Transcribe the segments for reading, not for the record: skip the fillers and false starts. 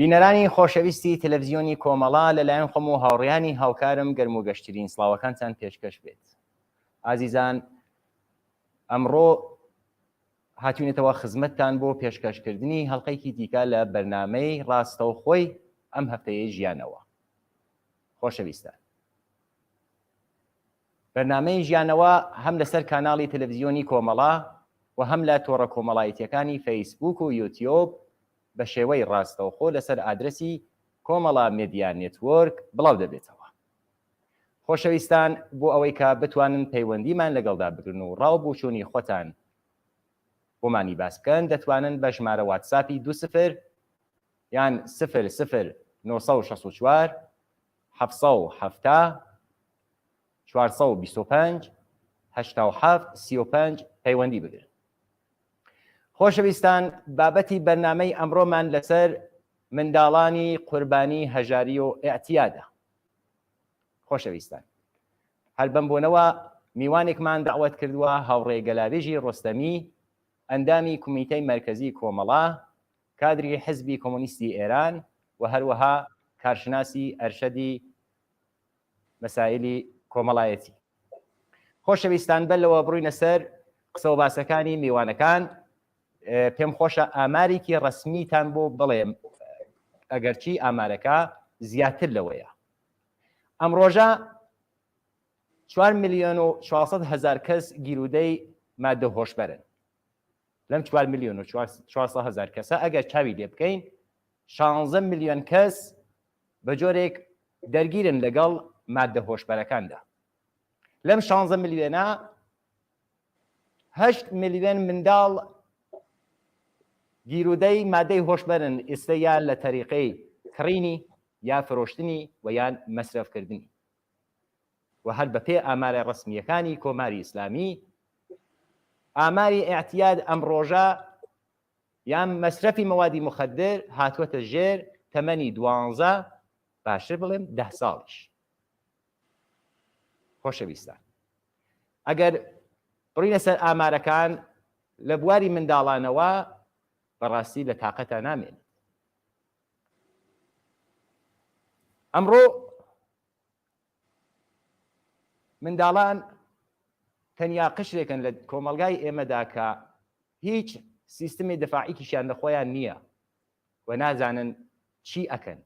بینەرانی خۆشەویستی تەلەفزیۆنی کۆمەڵە لەلایەن خۆم و هاوڕیانی هاوکارم گەرم و گەشترین سڵاوەکانتان پێشکەش بێت. ئازیزان ئەمڕۆ هاتوینەتەوە خزمەتتان بۆ پێشکەشکردنی هەڵقەیەکی دیکە لە بەرنامەی ڕاستەوخۆی ئەم هەفتەیەی ژیانەوە. خۆشەویستان بەرنامەی ژیانەوە هەم لەسەر کاناڵی تەلەڤزیۆنی کۆمەڵە و هەم لە تۆڕە کۆمەڵایەتیەکانی فەیسبوک و یوتیۆب بە شێوەی ڕاستەوخۆ لەسەر ئادرەسی کۆمەڵە مێدیا نێتوۆرک بڵاو دەبێتەوە. خۆشەویستان بۆ ئەوەی کە بتوانن پەیوەندیمان لەگەڵدا بگرن و ڕاو بوچوونی خۆتان بۆمانی باس بکەن دەتوانن بە ژمارە واتساپی دوو سفر یان سفر سفر 964 770 425 87 35 پەیوەندی بگرن. خۆشەویستان بابەتی بەرنامەی ئەمڕۆمان لەسەر منداڵانی قوربانی هەژاری و ئیعتیادە. خۆشەویستان هەر بەم بۆنەوە میوانێکمان دەعوەت کردووە هاوڕێ گەلاوێژی ڕۆستەمی ئەندامی کومیتەی مەرکەزی کۆمەڵە کادری حزبی کۆمۆنیستی ئێران و هەروەها کارشناسی ئەرشەدی مەسایلی کۆمەڵایەتی. خۆشەویستان بەر لەوە بڕوینە سەر قسەو باسەکانی میوانەکان پێم خۆشە ئامارێکی ڕەسمیتان بۆ بڵێم ئەگەرچی ئامارەکە زیاتر لەوەیە ئەم ڕۆژە 4 میلیۆن و 400 هزار کەس گیرودەی مادە هۆشبەرن لەم 4 میلیۆن و 400 هزار کەسە ئەگەر چاوی لێ بکەین 16 میلیۆن کەس بە جۆرێک دەرگیرن لەگەڵ مادە هۆشبەرەکاندا. لەم شانزە ملیۆنە هەشت ملیۆن منداڵ گیرودەی مادەی هۆشبەرن ئێستا یا لە تەریقەی کڕینی یا فرۆشتنی و یان مەسرەفکردنی و هەر بەپێ ئامارە ڕەسمییەکانی کۆماری ئیسلامی ئاماری ئیعتیاد ئەم ڕۆژە یان مەسرەفی مەوادی موخەدر هاتووەتە ژێر تەمەنی دوانزە باشتر بڵێم دە ساڵیش. خۆشەویستان ئەگەر بڕینە سەر ئامارەکان لە بواری منداڵانەوە بەڕاستی لە تاقەتا نامێنێت. ئەمڕۆ منداڵان تەنیا قشرێکن لە کۆمەڵگای ئێمەدا کە هیچ سیستمی دفاعیکیشیان لە خۆیان نییە و نازانن چی ئەکەن،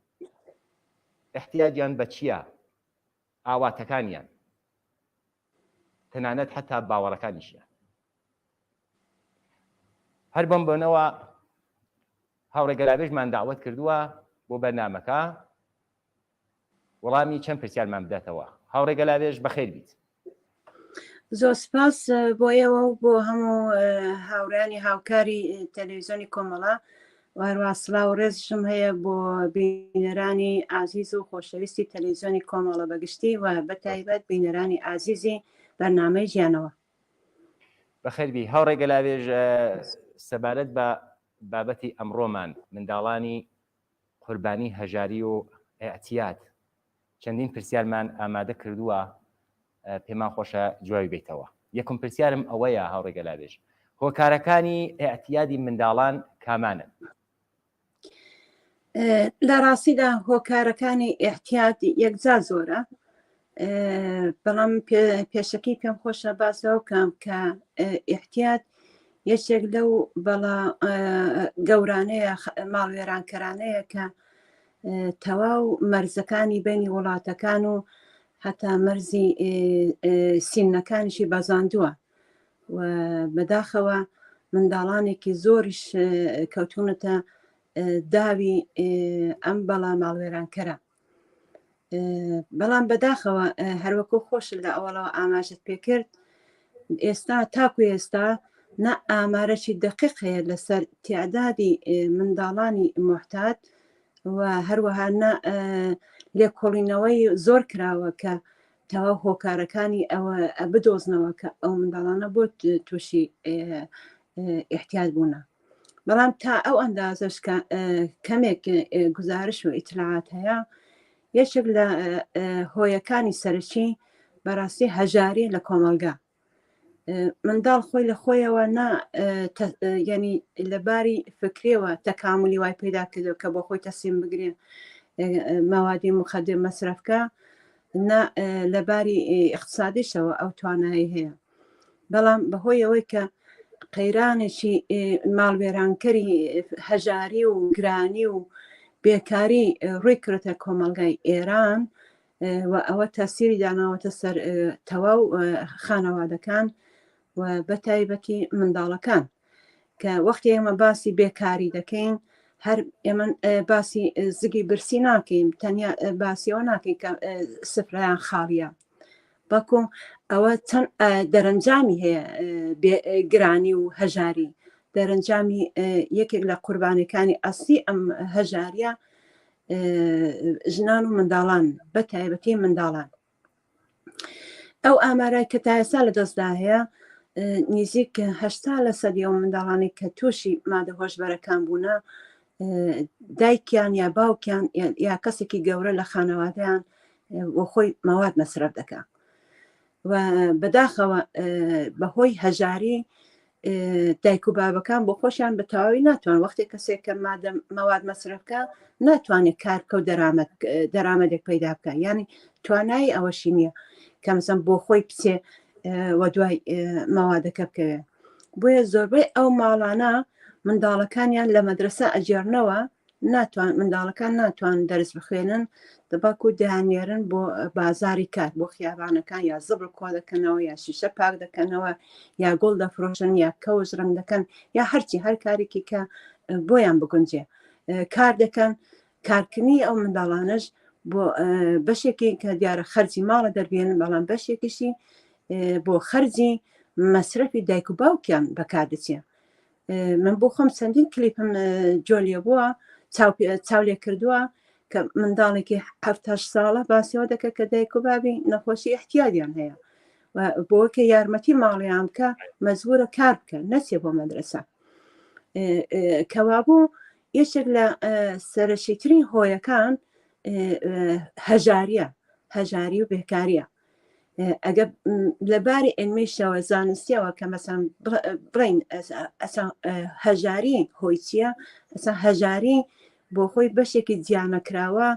ئیحتیاجیان بە چییە، ئاواتەکانیان، تەنانەت حەتا باوەڕەکانیشیان. هەر بەم بۆنەوە هاوڕێ گەلاوێژمان دەعوەت کردووە بۆ بەرنامەکە وەڵامی چەند پرسیارمان بداتەوە. هاوڕێ گەلاوێژ بەخێر بیت. زۆر سپاس بۆ ئێوە و بۆ هەموو هاوڕیانی هاوکاری تەلەویزیۆنی کۆمەڵە و هەروە سڵاو و ڕێزشم هەیە بۆ بینەرانی ئازیز و خۆشەویستی تەلەویزیۆنی کۆمەڵە بەگشتی و بەتایبەت بینەرانی ئازیزی بەرنامەی ژیانەوە. بەخێربی هاوڕێ گەلاوێژ سەبارەت بە بابەتی ئەمڕۆمان منداڵانی قوربانی هەژاری و ئیعتیاد چەندین پرسیارمان ئامادە کردووە پێمان خۆشە جوابی بیتەوە یەکم پرسیارم ئەوەیە هاوڕێ گەلاوێژ هۆکارەکانی ئیعتیادی منداڵان کامانن؟ لە ڕاستیدا هۆکارەکانی ئیعتیاد یەکجار زۆرە بەڵام پێشەکی پێم خۆشە باس لەوە بکەم کە ئیعتیاد یەکێک لەو بەڵا گەورانەیە ماڵوێرانکەرانەیە کە تەواو مەرزەکانی بینی وڵاتەکان و هەتا مەرزی سینەکانیشی بەزاندووە و بەداخەوە منداڵانێکی زۆریش کەوتونەتە داوی ئەم بەڵا ماڵوێرانکەرە بەڵام بەداخەوە هەروەکو خۆش لە ئەوەڵەوە ئاماژت پێکرد ئێستا تاکو ئێستا نە ئامارەی دقیق هەیە لەسەر تعدادی منداڵانی محتاد و هەروەها نە لێکۆڵینەوەی زۆر کراوە کە تەواو هۆکارەکانی ئەوە بدۆزنەوە کە ئەو منداڵانە بۆ تووشی احتیاج بوونە بەڵام تا ئەو ئەندازەش کە کەمێک گزارش و ئیتلاعات هەیە یەکێک لە هۆیەکانی سەرەکی بەڕاستی هەژاری لە کۆمەلگا. منداڵ خۆی لە خۆیەوە نا ینی لە باری فکرێوە تەکاملی وای پەیدا کردو کە بۆ خۆی تەسلیم بگرێ مەوادی مخدر مەسرەفکە نا لە باری اقتصادیشەوە ئەو توانایی هەیە بەڵام بەهۆی ئەوەی کە قەیرانێکی ماڵوێرانکەری هەژاری و گرانی و بێکاری ڕووی کرێتە کۆمەڵگای ئێران و ئەوە تاسیری داناوەتە سەر تەواو خانەوادەکان و بە تایبەتی منداڵەکان کە وەختی ئێمە باسی بێکاری دەکەین هەر ئێمە باسی زگی برسی ناکەین تەنیا باسیەوە ناکەین کە سفرەیان خاڵیە بەڵکو ئەوە چەند دەرەنجامی هەیە گرانی و هەژاری دەرەنجامی یەکێک لە قوربانەکانی ئەسلی ئەم هەژاریە ژنان و منداڵان بە تایبەتی منداڵان ئەو ئامارای کە تا ئێستا لە دەستدا هەیە نزیک هەشتا لە سەدی ئەو منداڵانی کە تووشی مادە هۆشبەرەکان بوونە دایکیان یا باوکیان یا کەسێکی گەورە لە خانەوادەیان بۆ خۆی مەواد مەسرەف دەکا و بەداخەوە بەهۆی هەژاری دایک و بابەکان بۆ خۆشیان بە تەواوی ناتوان وەختێک کەسێک کە مادە مەواد مەسرەفکە ناتوانێت کار بکە و دەرامەت دەرامەتێک پەیدا بکە یعنی توانایی ئەوەشی نییە کە مەسەن بۆ خۆی بچێ و دوای مەوادەکە بکەوێ بۆیە زۆربەی ئەو ماڵانە منداڵەکانیان لە مەدرسە ئەگێڕنەوە ناتوان منداڵەکان ناتوان دەرس بخوێنن بەڵکو دەیانێرن بۆ بازاری کار بۆ خیابانەکان یا زبڵ کۆ دەکەنەوە یا شیشە پاک دەکەنەوە یا گوڵ دەفرۆشن یا کەوش ڕەنگ دەکەن یا هەرچی هەر کارێکی کە بۆیان بگونجێ کار دەکەن کارکردنی ئەو منداڵانەش بۆ بەشێکی کە دیارە خەرجی ماڵە دەربێنن بەڵام بەشێکیشی بۆ خەرجی مەسرەفی دایک و باوکیان بەکاردەچێت من بۆ خۆم چەندین کلیپم جۆلیە بووە چاو لێ کردووە کە منداڵێکی هەفتاش ساڵە باسیەوە دەکە کە دایک و بابی نەخۆشی احتیادیان هەیە بۆ کە یارمەتی ماڵیان بکە مەزبورە کار بکە نەچێ بۆ مەدرسە کەوابوو یەکێک لە سەرەشیترین هۆیەکان هەژاریە هەژاری و بێکاریە ئەگە لەباری ئەنمیشەوە زانستیەوە کە مەسان بڵین هەژاری هۆی چییە؟ ئەسا هەژاری بۆ خۆی بەشێکی جیانەکراوە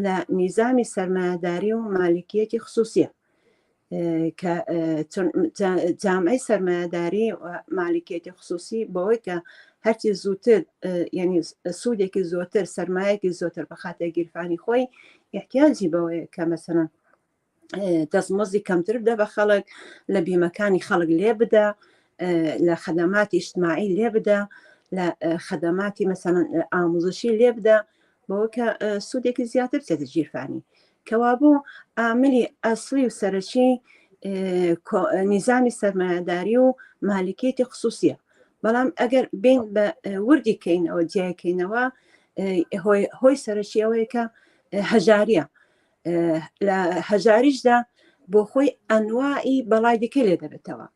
لە نیزامی سەرمایەداری و مالکیەتی خصوصیە کە جامعی سەرمایەداری و مالکیەتی خصوصی بەوەی کە هەرچی زووتر یعنی سوودێکی زۆرتر سەرمایەکی زۆتر بخاتە گیرفانی خۆی احتیاجی بەوەیە کە مەسەرەن دەستمۆزی کەمتر بدە بە خەڵک لە بیمەکانی خەڵک لێ بدە لە خەدەماتی ئیجتماعی لێ بدە لە خەدەماتی مەسەن ئاموزشی لێ بدە بەوە کە سوودێکی زیاتر بچێتە ژیرفانی کەوابوو ئاملی ئەسلی و سەرەکی نیزامی سەرمایەداری و مالکیەتی خصوصیە بەڵام ئەگەر بین بە وردی کەینەوە جیاکەینەوە هۆی سەرەکی ئەوەیە کە هەژاریە لە هەژاریشدا بۆ خۆی ئەنواعی بەڵای دیکە لێ دەبێتەوە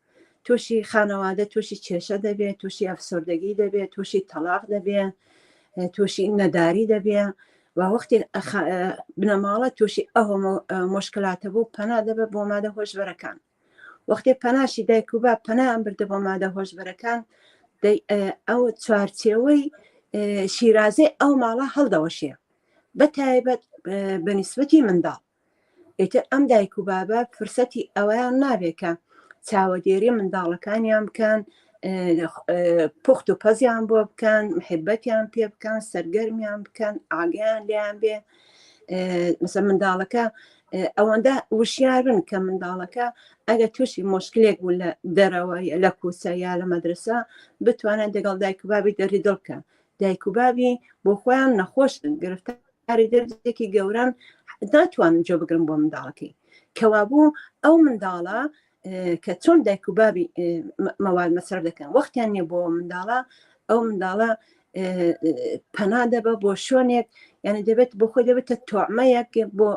تووشی خانەوادە تووشی کێشە دەبێت تووشی ئەفسۆردەگی دەبێت تووشی تەلاق دەبێت تووشی نەداری دەبێ و وەختی بنەماڵە تووشی ئەو مشکلاتە بوو پەنا دەبێت بۆ مادە هۆشبەرەکان وەختێ پەناشی دایک و باب پەنایان بردە بۆ مادە هۆشبەرەکان ئەو چوارچێوەی شیرازەی ئەو ماڵە هەڵدەوەشێ بە تایبەت بە نیسبەتی منداڵ ئیتر ئەم دایک و بابە فرسەتی ئەوەیان نابێت کە چاوەدێری منداڵەکانیان بکەن پوخت و پەزیان بۆ بکەن محبەتیان پێ بکەن سەرگەرمیان بکەن ئاگیان لیان بێ مەسە منداڵەکە ئەوەندە وشیار بن کە منداڵەکە ئەگەر تووشی مشکلێک بوو لە دەرەوە لە کوسە یا لە مەدرسە بتوانێت دەگەڵ دایک و بابی دەری دڵ بکە دایک و بابی بۆ خۆیان نەخۆشن گرفتاری دەردێکی گەوران ناتوانن جۆ بگرن بۆ منداڵەکەی کەوابوو ئەو منداڵە کە چۆن دایک و بابی مەواد مەسرف دەکەن وەختیان نییە بۆ منداڵە ئەو منداڵە پەنا دەبە بۆ شوێنێک یعنی دەبێت بۆ خۆی دەبێتە تۆعمەیەک بۆ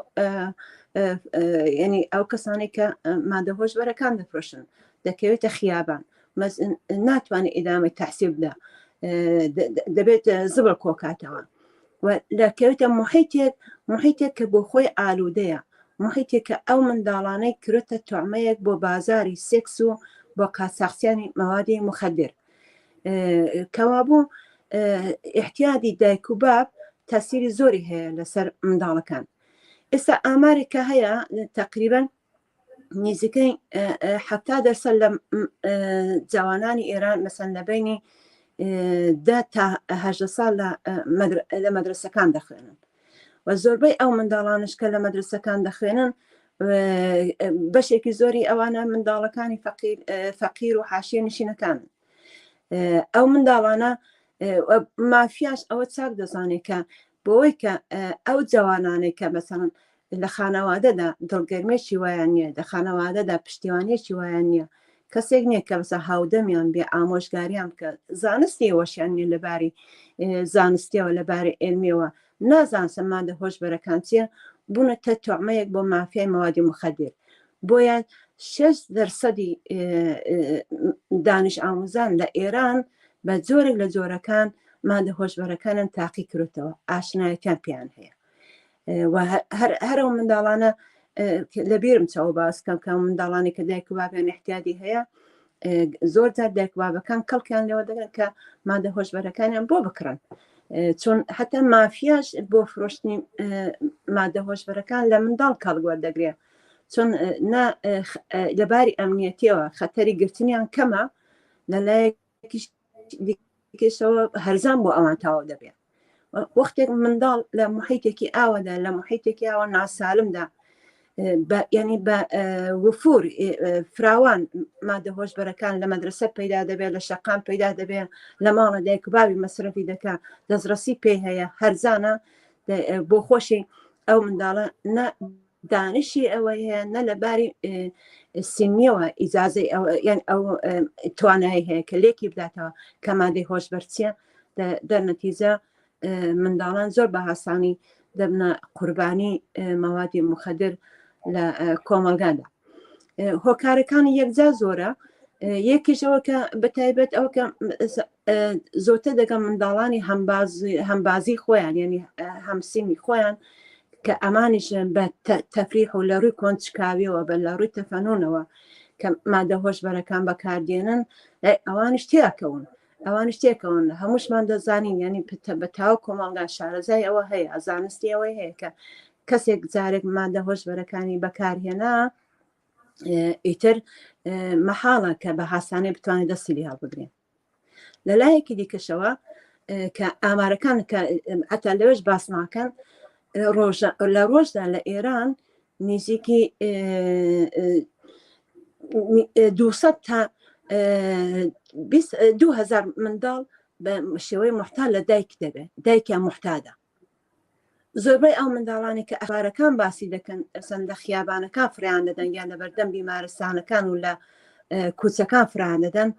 ینی ئەو کەسانێک کە مادە هۆشبەرەکان دەفرۆشن دەکەوێتە خیابان ناتوانێت ئیدامەی تحسیب بدە دەبێت زبڵ کۆکاتەوە دەکەوێتە محیتێک محیتێک کە بۆ خۆی ئالوودەیە محیتێک کە ئەو منداڵانەی کرێتە تۆعمەیەک بۆ بازاری سێکس و بۆ قاچاخچیانی مەوادی مخدر. کەوابوو ئیعتیادی دایک و باب تەسیری زۆری هەیە لەسەر منداڵەکان. ئێستا ئامارێک کە هەیە تقریبا نزیکەی 70% لە جوانانی ئێران مەسەن لە بینی دە تا هەژدە ساڵ لە مەدرسەکان دەخوێنن و زۆربەی ئەو منداڵانش کە لە مەدرسەکان دەخوێنن بەشێکی زۆری ئەوانە منداڵەکانی فەقیر و حاشیە نشینەکان ئەو منداڵانە مافیاش ئەوە چاک دەزانێت کە بۆی کە ئەو جوانانەی کە مەسەڵەن لە خانەوادەدا دڵگەرمێکی وایان نییە لە خانەوادەدا پشتیوانیەکی وایان نییە کەسێک نییە کە بەسە هاودەمیان بێ ئامۆژگاریان بکە زانستی ئەوەشیان نییە لەباری زانستیەوە لەباری ئێلمیەوە نازانسە مادە هۆشبەرەکان چییە بوونەتە تۆعمەیەک بۆ مافیای مەوادی مخدر بۆیە 6 دەرسەدی دانش ئاموزان لە ئێران بە جۆرێک لە جۆرەکان مادە هۆشبەرەکانیان تاقی کرۆتەوە ئاشنایەتیان پێیان هەیە هەر ئەو منداڵانە لەبیرم چاو باسکەم کە منداڵانی کە دایک و بابیان احتیادی هەیە زۆر جار دایک بابەکان کەڵکیان لێوە دەگەن کە مادە هۆشبەرەکانیان بۆ بکڕن چۆن حتا مافیاش بۆ فرۆشتنی مادە هۆشبەرەکان لە منداڵ کەڵک وەردەگرێ چۆن لەباری ئەمنیەتیەوە خەتەری گرتنیان کەمە لەلایەکیش دیکەشەوە هەرزان بۆ ئەوان تەواو دەبێت وەختێک منداڵ لە محیتێکی ئاوەدا لە محیتێکی ئاوە ناسالمدا ینی بە وفور فراوان مادە هۆشبەرەکان لە مەدرسە پەیدا دەبێت لە شەقام پەیدا دەبێت لە ماڵە دایک و باوی مەسرەفی دەکا دەستڕەسی پێی هەیە هەرزانە بۆ خۆشی ئەو منداڵە نە دانشی ئەوەی هەیە نە لە باری سنیەوە ئیجازەی یان ئەو توانایی هەیە کە لێکی بداتەوە کە مادەی هۆشبەر چییە دەرنەتیجە منداڵان زۆر بە هاسانی دەبنە قوربانی مەوادی مخدر لە کۆمەلگادا هۆکارەکانی یەکجا زۆرە یەکیشەوە کە بەتایبەت ئەوە کە زۆرتر دەگەڵ منداڵانی هەمبازی خۆیان یعنی هەمسینی خۆیان کە ئەمانیش بە تەفریح و لە ڕووی کۆنچکاویەوە بە لە ڕووی تەفەنونەوە کە مادە هۆشبەرەکان بەکاردێنن ئەوانیش تێکەون ئەوانیش تێکەون هەمووشمان دەزانین ینی پتە بە تاو کۆمەڵگا شارەزای ئەوە هەیە زانستی ئەوەی هەیە کە کەسێک جارێک مادە هۆشبەرەکانی بەکارهێنا ئیتر مەحاڵە کە بە هاسانەی بتوانێت دەستی لێ هەڵبگرێن لە لایەکی دیکەشەوە کە ئامارەکان کە حتا لەوێش باس ناکەن لە ڕۆژدا لە ئێران نزیکی 200 تا 2000 منداڵ بە شێوەی محتال لە دایک دەبێت دایکیان محتادە زۆربەی ئەو منداڵانی کە ئەخبارەکان باسی دەکەن ئەسەن لە خیابانەکان فریان دەدەن یان لە بەردەم بیمارستانەکان و لە کوچەکان فریان دەدەن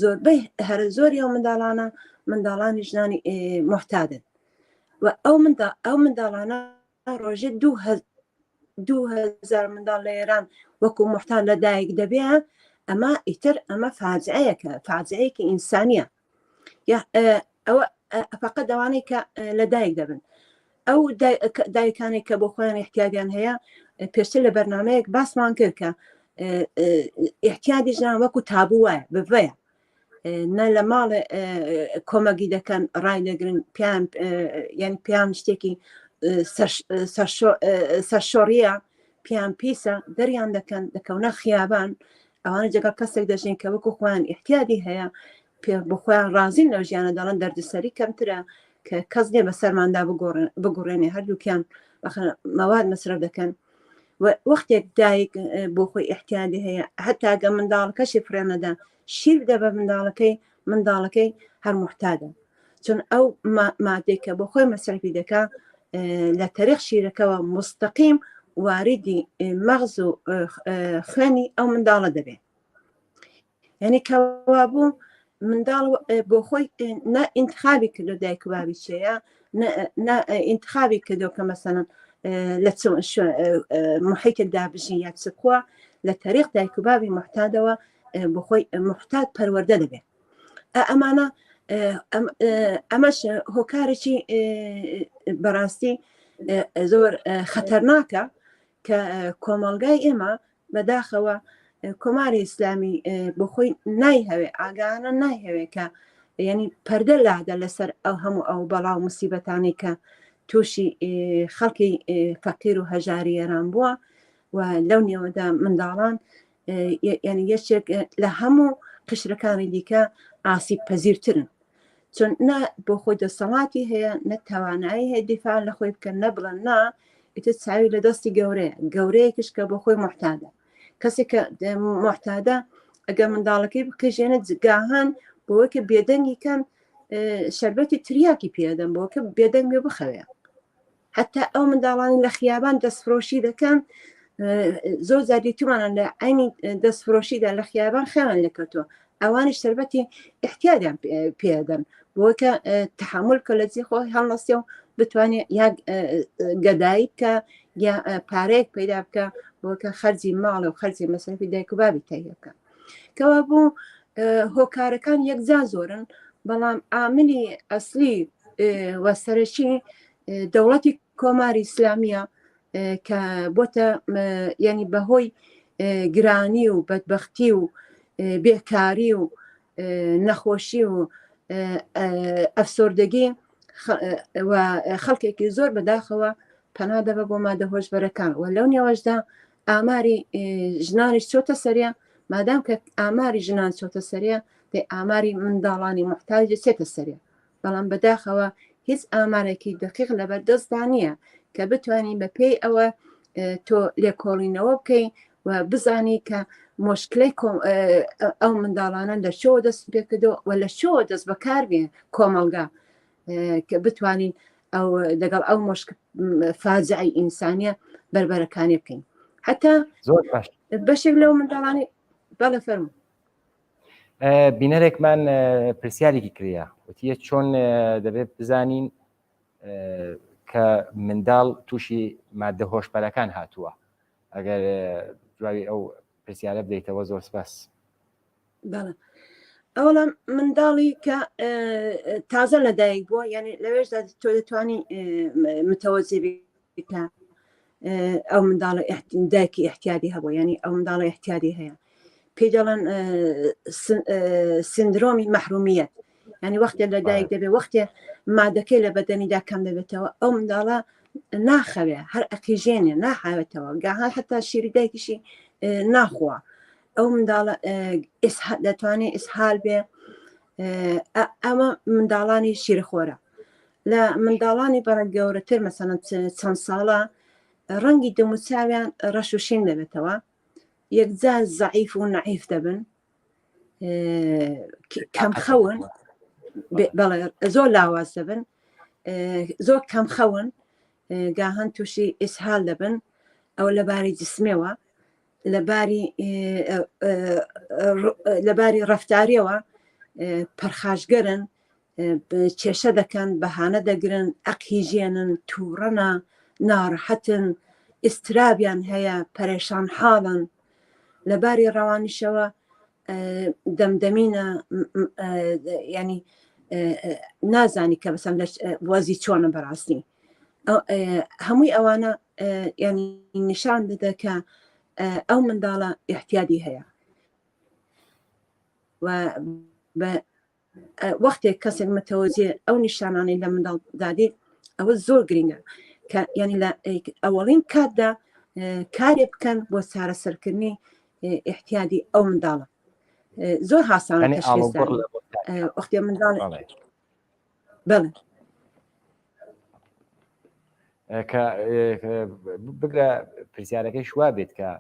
زۆربەی هەرە زۆری ئەو منداڵانە منداڵانی ژنانی محتادن و ئەو مندا ئەو منداڵانە ڕۆژێ 2000 منداڵ لە ئێران وەکو محتاد لە دایک دەبێ ئەمە ئیتر ئەمە فاجعەیەکە فاجعەیەکی ئینسانیە ئەوە فقط ئەوانەی کە لە دایک دەبن ئەو دایکانێک کە بۆ خۆیان احتیادیان هەیە پێشتر لە بەرنمەیەک باسمان کرد کە احتیادی ژنان وەکو تابوو وایە بڤەیە نە لە ماڵ کۆمەگی دەکەن ڕای دەگرن پیان یان پیان شتێکی سەرشۆڕیە پیان پیسە دەریان دەکەن دەکەونە خیابان ئەوانە جگە کەسێک دەژین کە وەکو خۆیان احتیادی هەیە پێ بۆ خۆیان ڕازین لەو ژیانە دەڵێن دەردسەری کەمترە کە کەس نییە بەسەرماندا بگوڕێنێ هەردووکیان مەواد مەسرەف دەکەن وەختێک دایک بۆ خۆی احتیادی هەیە هەتا گە منداڵەکەشی فرێنەدا شیر بدە بە منداڵەکەی منداڵەکەی هەر محتادە چون ئەو مادەی کە بۆ خۆی مەسرفی دەکا لە تەریق شیرەکەوە مستەقیم واریدی مەغز و خوێنی ئەو منداڵە دەبێت یعنی کەوابوو منداڵ بۆ خۆی نە ئینتخابی کردو دایک و بابی چێە نە ئینتخابی کردو کە مەسەن لە محیتێکدا بژی یا چکووە لە تەریق دایک و بابی محتادەوە بۆ خۆی محتاد پەروەردە دەبێت ئەمانە ئەمەش هۆکارێکی بەڕاستی زۆر خەتەرناکە کە کۆمەڵگای ئێمە بەداخەوە کۆماری ئیسلامی بۆ خۆی نایهەوێ ئاگانە نایهەوێ کە یعنی پەردە لادە لەسەر ئەو هەموو ئەو بەڵا و مسیبەتانی کە تووشی خەڵکی فەقیر و هەژاری ئێران بووە و لەو نێوەدا منداڵان یعنی یەکێک لە هەموو قشرەکانی دیکە ئاسیب پەزیرترن چون نە بۆ خۆی دەسەڵاتی هەیە نە توانایی هەیە دیفاع لە خۆی بکەن نە بڵێن نا ئیتر چاوی لە دەستی گەورەیە گەورەیەکش کە بۆ خۆی محتادە کەسێک کە محتادە ئەگەر منداڵەکەی بکەژێنە جگاهان بۆی کە بێدەنگی کەن شربەتی تریاکی پێدەن بۆ کە بێدەنگ بێ بخەوێ حتا ئەو منداڵانی لە خیابان دەستفرۆشی دەکەن زۆر جار دیتومانە لە عینی دەستفرۆشیدا لە خیابان خەیان لەکەوتووە ئەوانیش سەربەتی احتیادیان پێدەن بۆ کە تحمل کە لە جێ خۆی هەڵنەسێ و بتوانێت یا گەدایی بکە یا پارەیەک پەیدا بکە بۆ کە خەرجی ماڵە و خەرجی مەسرەفی دایک و بابی تەهیە بکە کەوا بوو هۆکارەکان یەکجا زۆرن بەڵام عاملی ئەسلی و سەرەکی دەوڵەتی کۆماری ئیسلامیە کە بۆتە ینی بەهۆی گرانی و بەدبختی و بێکاری و نەخۆشی و ئەفسۆردگی و خەڵکێکی زۆر بەداخەوە پەنا دەبە بۆ مادە هۆشبەرەکان و لەو نێوەشدا ئاماری ژنانیش چۆتە سەریە مادام کە ئاماری ژنان چۆتە سەریە دەی ئاماری منداڵانی محتاج دەچێتە سەریە بەڵام بەداخەوە هیچ ئامارێکی دقیق لەبەر دەستدا نییە کە بتوانین بە پێی ئەوە تۆ لێکۆڵینەوە بکەی و بزانی کە مشکلەی ئەو منداڵانە لە چۆوە دەست پێکردەوە و لە چۆوە دەست بەکار بێ کۆمەڵگا کە بتوانین ئەو لەگەڵ ئەو مشک فاجعی ئینسانیە بەربەرەکانی بکەین حتا زۆر باش بەشێک لەو منداڵانی بەڵێ فەرموو بینەرێکمان پرسیارێکی کردە وتیە چۆن دەبێت بزانین کە منداڵ تووشی مادە هۆشبەرەکان هاتووە ئەگەر جوابی ئەو پرسیارە بدەیتەوە زۆر سپاس. بەڵێ ئەوەڵا منداڵی کە تازە لەدایک بووە یعنی لەوێشدا تۆ دەتوانی متەوەجێ کە ئەو منداڵە دایکی احتیادی هەبوو ینی ئەو منداڵە احتیادی هەیە پێی دەڵێن سندرۆمی مەحرومیەت ینی وەختێ لە دایک دەبێ وەختێ مادەکەی لە بەدەنیدا کەم دەبێتەوە ئەو منداڵە ناخەوێ هەر ئەقیژێنێ ناحاوێتەوە گاها حتا شیری دایکیشی ناخوا ئەو منداڵە دەتوانێت ئیسهال بێ ئەمە منداڵانی شیرخۆرە لە منداڵانی بەڕە گەورەتر مەسەن چەند ساڵە ڕەنگی دەموچاویان ڕەش و شین دەبێتەوە یەکجار زەعیف و نەعیف دەبن کەم خەون بەڵێ زۆر لاواز دەبن زۆر کەم خەون گاهەن تووشی ئیسهال دەبن ئەوە لەباری جسمەوە لەباری لەباری ڕفتاریەوە پەرخاشگەرن کێشە دەکەن، بەهانە دەگرن، ئەقیژێنن، تووڕەنە، ناڕەحەتن، ئیزترابیان هەیە، پەرێشان حاڵن. لە باری ڕەوانیشەوە دەمدەمینە، ینی نازانی کە بەسەم لە وەزی چۆنە بەڕاستی. هەمووی ئەوانە ینی نیشان دەدە کە ئەو منداڵە ئیحتیادی هەیە و بە وەختێک کەسێک متەوەجێ ئەو نیشانانەی لە منداڵدا دیت ئەوە زۆر گرنگە کە یعنی لە ئەوەڵین کاتدا کارێ بکەن بۆ چارەسەرکردنی احتیادی ئەو منداڵە زۆر هاسانە وەختێ منداڵ بەڵێ کە بگرە پرسیارەکەی شوا بێت کە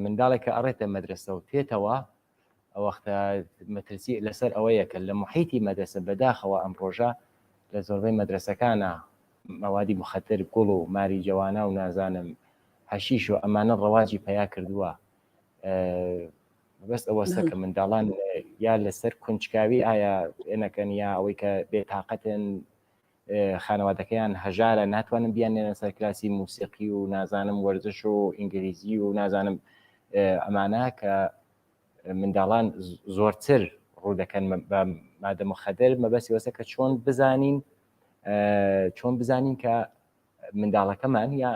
منداڵێک کە ئەڕێتە مەدرسە و تێتەوە ئەوەختە مەترسی لەسەر ئەوەیە کە لە موحیتی مەدرەسە بەداخەوە ئەم ڕۆژە لە زۆربەی مەدرەسەکانا مەوادی موخەدر گوڵ و ماری جەوانا و نازانم حەشیش و ئەمانە ڕەواجی پەیا کردووە مەبەست ئەوەسە کە منداڵان یا لەسەر کنجکاوی ئایا ئێنەکەن یا ئەوەی کە بێتاقەتن خانەوادەکەیان هەژارە ناتوانن بیاننێنە سەر کلاسی موسیقی و نازانم وەرزش و ئینگلیزی و نازانم ئەمانە کە منداڵان زۆرتر ڕوو دەکەن بە مادە مخدر مەبەستی وەسە کە چۆن بزانین چۆن بزانین کە منداڵەکەمان یا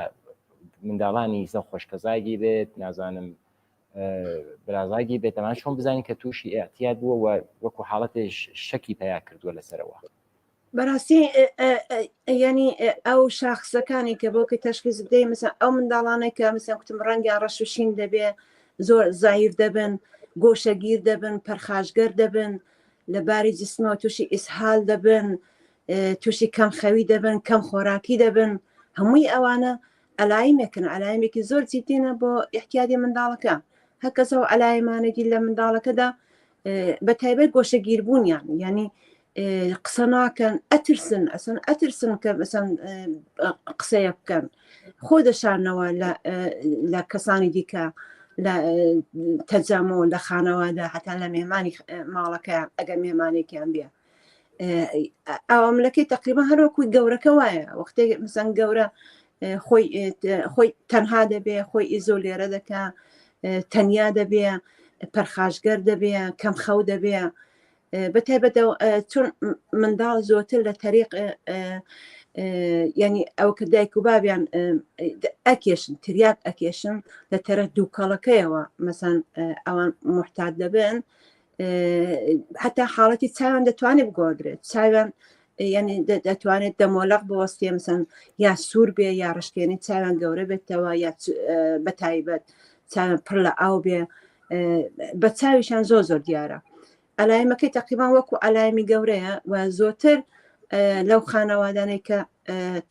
منداڵانی زە خۆشکەزاگی بێت نازانم. برازاگی بێتەمان چۆن بزانین کە تووشی ئاعتیاد بووە و وەکو حاڵەتێش شەکی پیا کردووە لەسەرەوە بەڕاستی ینی ئەو شاخسەکانی کە بۆ کە تەشخیز بدەی مثلا ئەو منداڵانەی کە مثلا کوتم ڕەنگیان ڕەش و شین دەبێ زۆر زایف دەبن گۆشەگیر دەبن پەرخاشگەر دەبن لە باری جسمەوە تووشی ئیسهال دەبن تووشی کەم خەوی دەبن کەم خۆراکی دەبن هەمووی ئەوانە ئەلایمێکن ئەلایمێکی زۆر جدینە بۆ احتیادی منداڵەکە هەکەسەوە ئەلایمانێکی لە منداڵەکەدا بە تایبەت گۆشەگیربوونیان یعنی قسە ناکەن ئەترسن ئەسن ئەترسن کە بەسەن قسەیە بکەن خۆ دەشارنەوە لە کەسانی دیکە لە تەجەمۆ لە خانەوادە هەتا لە مێمانی ماڵەکەیان ئەگەر مێمانێکیان بێ ئەواملەکەی تقریبا هەروەکو گەورەکە وایە وەختێک مزەن گەورە خۆی خۆی تەنها دەبێ خۆی ئیزۆلێرە دەکا تەنیا دەبێ پەرخاشگەر دەبێ کەم خەو دەبێ بە تایبەت چون منداڵ زۆرتر لە تەریق ینی ئەو کە دایک و بابیان ئەکێشن تریاک ئەکێشن لە تەرە دووکەڵەکەیەوە مەسان ئەوان محتاد دەبن حتا حاڵەتی چاویان دەتوانێت بگۆدرێت چاویان یعنی دەتوانێت دەمۆلق بوەستێ مەسەن یا سوور بێ یا ڕشتێنی چاویان گەورە بێتەوە یا بە تایبەت چاویان پڕ لە ئاو بێ بە چاویشان زۆر زۆر دیارە ئەلایمەکەی تقریبان وەکو ئەلایمی گەورەیە و زۆرتر لەو خانەوادانەی کە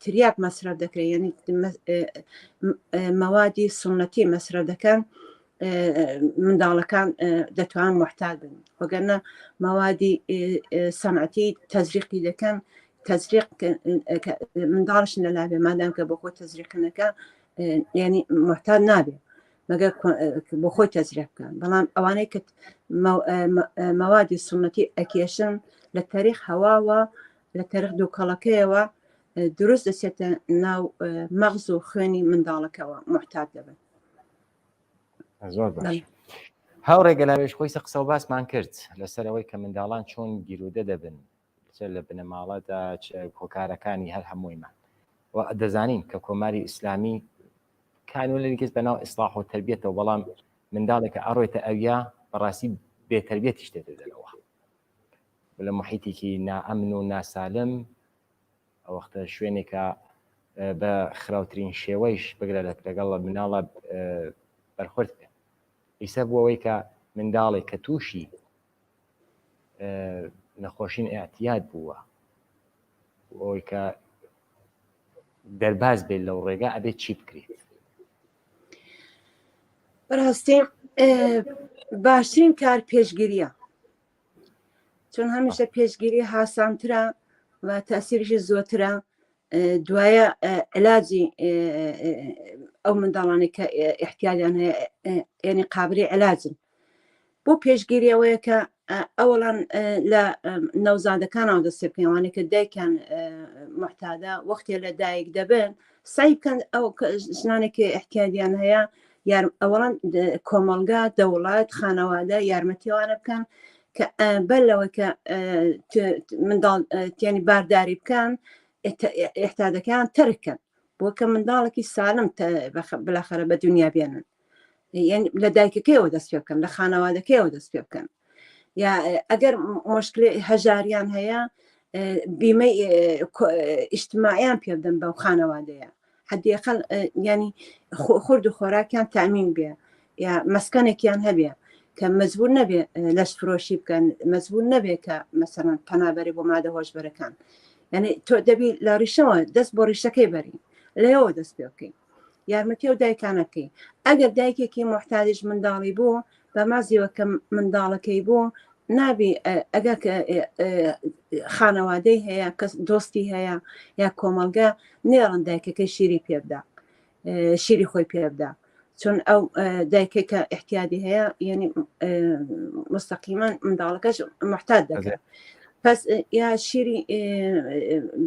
تریاک مەسرەف دەکرێت یعنی مەوادی سنەتی مەسرەف دەکەن منداڵەکان دەتوان محتاج بن وەگەرنە مەوادی سەنعەتی تەزریقی دەکەن تەزریق منداڵش لەلاێ مادام کە بۆ خۆی تەزریقنەکە ینی محتاج نابێ مەگەر بۆ خۆی تەزریق بکەن بەڵام ئەوانەی کە مەوادی سنەتی ئەکێشن لە تەریق هەواوە لە تەرخ دووکەڵەکەیەوە دروست دەچێتە ناو مەغز و خوێنی منداڵەکەوە محتاج دەبن زۆر باش هاوڕێ گەلاوێژ خۆی قسە و باسمان کرد لەسەر ئەوەی کە منداڵان چۆن گیرودە دەبن چ لە بنەماڵەدا چ هۆکارەکانی هەر هەموویمان و دەزانین کە کۆماری ئیسلامی کانو لە کەس بەناو ئیسلاح و تربیەتەوە بەڵام منداڵێکە ئەڕۆێتە ئەویا بەڕاستی بێتربیەتیش تێتە دەرەوە لە محیتێکی نائەمن و ناسالم ئەوەختە شوێنێکە بە خراوترین شێوەیش بگرە لەگەڵ مناڵە بەرخورد بکەن ئیسە بوو ئەوەی کە منداڵێک کە تووشی نەخۆشین ئاعتیاد بووە ئەوەی کە دەرباز بێت لەو ڕێگا ئەبێت چی بکرێت بەڕاستی باشترین کار پێشگیریە چون هەمیشە پێشگیری هاسانترە و تاسیریشی زۆترە دوایە علاجی ئەو منداڵانەی کە احتیاجیان هەیە یعنی قابلی علاجن بۆ پێشگیری ئەوەیە کە ئەوەڵان لە نەوزادەکانەوە دەست پێ بکەن ئەوانەی کە دایکیان محتادە وەختێ لە دایک دەبن سعی بکەن ئەو ژنانێکی احتیاجیان هەیە یار ئەوەڵان کۆمەڵگا دەوڵەت خانەوادە یارمەتیوانە بکەن کە بەر لەوەی کە منداڵ تیانی بارداری بکەن احتادەکان تەرکەن بۆ کە منداڵێکی سالم بلاخەرە بە دنیا بێنن لە دایکەکەیەوە دەست پێ بکەن لە خانەوادەکەیەوە دەست پێ بکەن یا ئەگەر مشکلی هەژاریان هەیە بیمەی ئیجتماعیان پێ بدەن بەو خانەوادەیە حدیقل ینی خورد و خۆراکیان تامین بێ یا مەسکەنێکیان هەبێ کە مەجبور نەبێ لەش فرۆشی بکەن مەجبور نەبێ کە مەسەرەن پەنابەری بۆ مادە هۆشبەرەکان یعنی تۆ دەبی لە ڕیشەوە دەست بۆ ڕیشەکەی بەری لەوە دەست پێ بکەین یارمەتی ئەو دایکانە بکەین ئەگەر دایکێکی محتاجش منداڵی بوو بە مازیەوە کە منداڵەکەی بوو نابی ئەگەر خانەوادەی هەیە کەس دۆستی هەیە یا کۆمەڵگە نێڵن دایکەکەی شیری پێبدا شیری خۆی پێبدا چون ئەو دایکێک کە احتیادی هەیە یعنی مستەقیمان منداڵەکەش محتاج دەکات پس یا شیری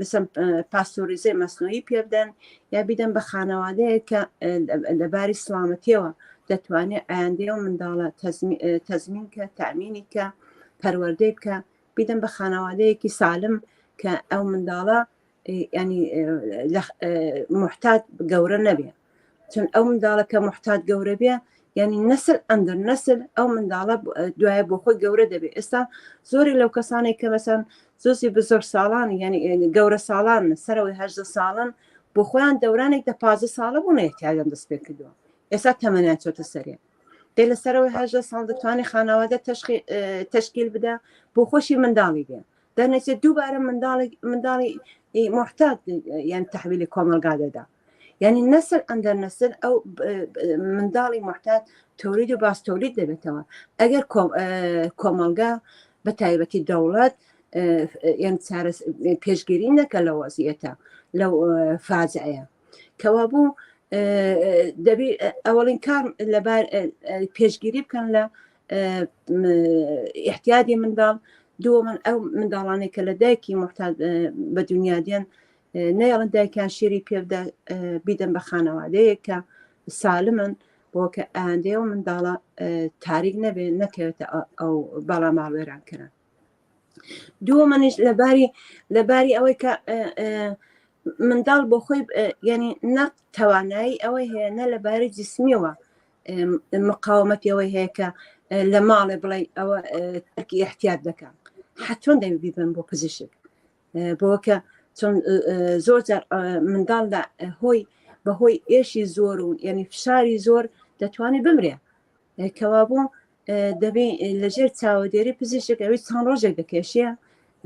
بسم پاستۆریزەی مەسنوعی پێ بدەن یا بیدەن بە خانەوادەیە کە لەباری سلامەتیەوە دەتوانێت ئایندەی و منداڵە تەزمین کە تامینی کە پەروەردەی بکە بیدەن بە خانەوادەیەکی سالم کە ئەو منداڵە ینی محتاج گەورە نەبێ چون ئەو منداڵە کە محتاج گەورە بێ یعنی نەسل ئەندەر نەسل ئەو منداڵە دوایە بۆ خۆی گەورە دەبێت ئێستا زۆری لەو کەسانێک کە مەسەن زۆزی بزۆر ساڵان یعنی گەورە ساڵان سەرەوەی هەژدە ساڵن بۆ خۆیان دەورانێک دە پازە ساڵە بوون احتیاجیان دەست پێ کردووە ئێستا تەمەنیان چۆتە سەرێ دێ لە سەرەوەی هەژدە ساڵ دەتوانێت خانەوادە تەشکیل بدە بۆ خۆشی منداڵی بێ دەنێچێت دووبارە منداڵی منداڵی محتاج یان تحویلی کۆمەلگا دەدا یعنی نەسل ئەندەر نەسل ئەو منداڵی محتاج تۆرید و باس تۆلید دەبێتەوە ئەگەر کۆمەلگا بە تایبەتی دەوڵەت یان چارە پێشگیری نەکە لە وەزیەتە لەو فاجعەیە کەوابوو دەبی ئەوەڵین کار لەبار پێشگیری بکەن لە احتیادی منداڵ دووە من ئەو منداڵانێک کە لە دایکی محتاج بە دنیا دێن نەیەڵن دایکیان شیری پێبدا بیدەن بە خانەوادەیەک کە سالمن بۆ کە ئایندەی ئەو منداڵە تاریک نەبێ نەکەوێتە ئەو بەڵا ماڵوێران کران دووە منیش لەباری لەباری ئەوەی کە منداڵ بۆ خۆی ینی نە توانایی ئەوەی هەیە نە لەباری جسمیەوە مقاومەتی ئەوەی هەیە کە لە ماڵێ بڵێ ئەوە تەرکی احتیاط دەکەن حتۆن دەبی بیبن بۆ پزیشک بۆ کە چۆن زۆر جار منداڵ لە هۆی بەهۆی ئێشی زۆر و یعنی فشاری زۆر دەتوانێت بمرێ کەوابوو دەبێ لەژێر چاوەدێری پزیشک ئەوی چەند ڕۆژێک دەکێشێ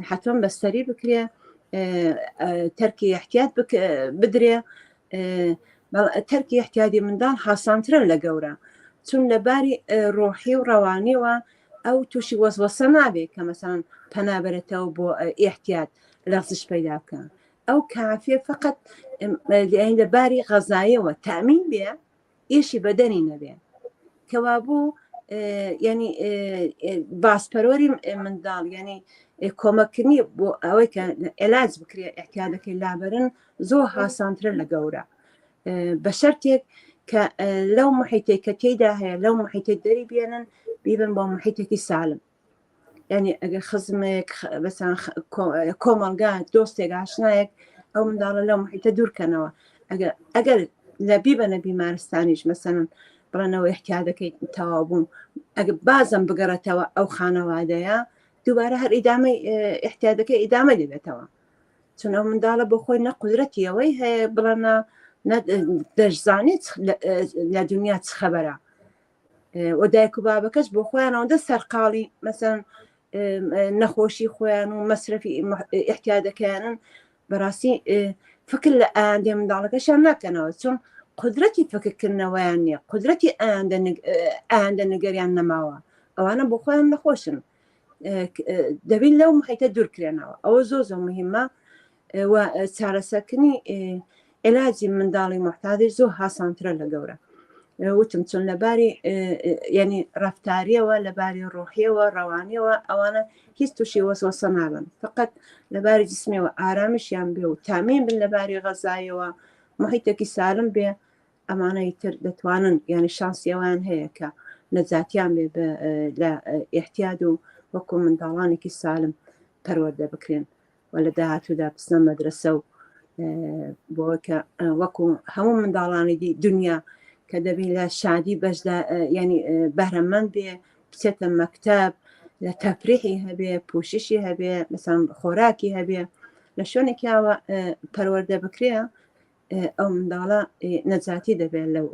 حتۆن بەستەری بکرێ تەرکی احتیاط بدرێ تەرکی احتیادی منداڵ هاسانترن لە گەورە چون لە باری ڕۆحی و ڕەوانیەوە ئەو تووشی وەسوەسە نابێت کە مەسەن پەنا بەرێتەوە بۆ ئیحتیات لەغزش پەیدا بکە ئەو کافیە فقط لە باری غەزایەوە تامین بێ ئیشی بەدەنی نەبێ کەوابوو ینی باسپەرۆری منداڵ ینی کۆمەکردنی بۆ ئەوەی کە علاج بکرێ احتیادەکەی لابرن زۆر هاسانترە لە گەورە بە شەرتێک کە لەو محیتێک کە تێیدا هەیە لەو محیتێک دەری بێنن بیبن بۆ محیتێکی سالم یعنی ئەگەر خزمێک بەسان کۆمەڵگا دۆستێک ئاشنایەک ئەو منداڵە لەو محیتە دوورکەنەوە ئەگەر ئەگەر لە بیبەنە بیمارستانیش مەسەن بڵێنەوە احتیادەکەی تەواو بوو ئەگە بازم بگەڕێتەوە ئەو خانەوادەیە دووبارە هەر ئیدامەی احتیادەکەی ئیدامە دەبێتەوە چون ئەو منداڵە بۆ خۆی نە قودرەتی ئەوەی هەیە بڵێ نە دەشزانێت لە دنیا چ خەبەرە و دایک و بابەکەش بۆ خۆیان ئەوەندە سەرقاڵی مەسەن نەخۆشی خۆیان و مەسرەفی احتیادەکەیانن بەڕاستی فکر لە ئایندەی منداڵەکەشیان ناکەنەوە چون قدرەتی فکرکردنەوەیان نییە قدرەتی ئایندە نگەریان نەماوە ئەوانە بۆ خۆیان نەخۆشن دەبین لەو محیتە دوورکرێنەوە ئەوە زۆ زۆر مهمە و چارەسەکردنی علاجی منداڵی محتاجی زۆر هاسانترە لە گەورە وتم چون لەباری ینی ڕفتاریەوە لەباری ڕۆحیەوە ڕەوانیەوە ئەوانە هیچ تووشی وەسوەسە نابن فقط لەباری جسمیەوە ئارامیشیان بێ و تامین بن لەباری غەزایەوە محیتێکی سالم بێ ئەمانەی تر دەتوانن یعنی شانسی ئەویان هەیە کە نەجاتیان بێ لە ئیحتیاد و وەکو منداڵانێکی سالم پەروەردە بکرێن و لە داهاتوودا بچنە مەدرسە و بۆ کە وەکو هەموو منداڵانی دی دنیا کە دەبین لە شادی بەشدا ینی بەهرەمەند بێ بچێتە مەکتب لە تەفریحی هەبێ پوششی هەبێ مەسان خۆراکی هەبێ لە شوێنێکیاوە پەروەردە بکرێ ئەو منداڵە نەجاتی دەبێت لەو